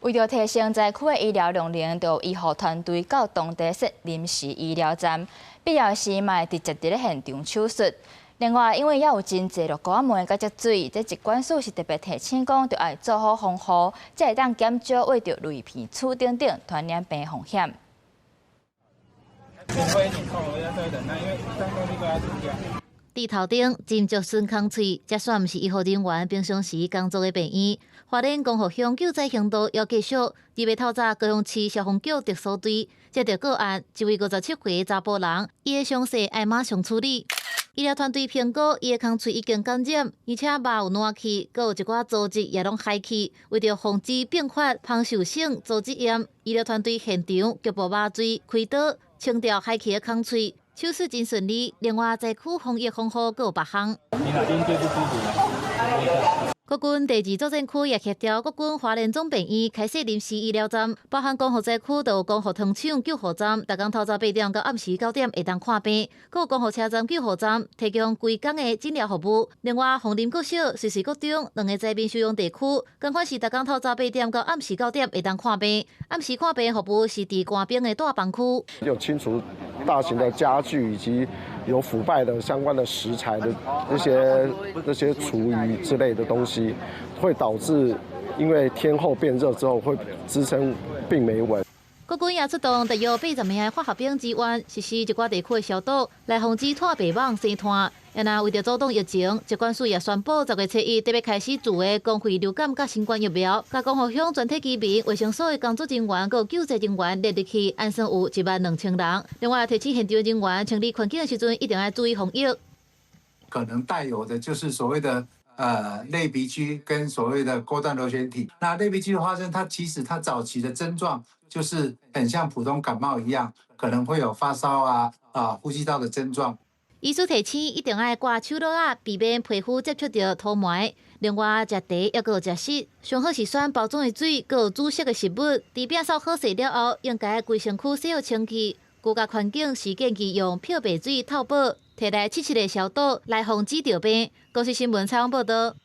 為著提升災區的醫療量能，就醫護團隊到當地設臨時醫療站，必要時嘛會直接佇咧現場手術。另外，因為猶有真濟落雨仔毛佮積水，這疾管署是特別提醒講，著愛做好防護，才會當減少為著雷片刺等等傳染病風險。會有點痛，我要稍微忍耐，因為髒東西都要清掉。佇頭頂斟酌損空喙，這煞毋是醫護人員平常時工作的病院。花蓮光復鄉救災行動猶繼續，二日透早高雄市消防局特搜隊接著個案，一位57歲查埔人，伊的傷勢愛馬上處理。醫療團隊評估，伊的空喙已經感染，而且肉有爛去，閣有一寡組織也攏害去。為著防止併發旁受性組織炎，醫療團隊現場局部麻醉、開刀清掉害去的空喙，手術真順利。另外，災區防疫防護閣有別項。你哪邊最不舒服？國軍第二作戰區也協調國軍花蓮總病院開設臨時醫療站，包含光復災區就有光復糖廠救護站，逐工透早8點到暗時9點會當看病；閣有光復車站救護站提供規工的診療服務。另外，鳳林國小、瑞穗國中兩个災民收容地區，仝款是逐工透早八點到暗時九點會當看病。暗時看病服務是佇官兵的帶房區。有清除大型的家具以及有腐敗的相關的食材的那些廚餘之類的東西，會導致因為天候變熱之後會滋生病媒蚊。國軍也出動大約80名的化學兵支援，實施一寡地區的消毒，來防止拖白蠓生湠。然後為著阻擋疫情，疾管署也宣布10月初一特別開始自費公費流感佮新冠疫苗，共光復鄉全體居民、衛生所的工作人員、佮救濟人員列入去，按算有1萬2千人。另外，提醒現場人員清理環境的時陣，一定愛注意防疫。可能帶有的就是所謂的類鼻疽跟所謂的鈎狀螺旋體。那類鼻疽的發生，它其實它早期的症狀就是很像普通感冒一樣，可能會有發燒啊、呼吸道的症狀。醫師提醒，一定愛掛手帽仔，避免皮膚接觸著塗霾。另外，食茶抑閣食食，上好是選包裝的水，閣有煮熟的食物。佇摒掃好勢了後，應該規身軀洗好清氣。居家環境是建議用漂白水透寶，提來徹徹的消毒，來防止著病。公視新聞採訪報導。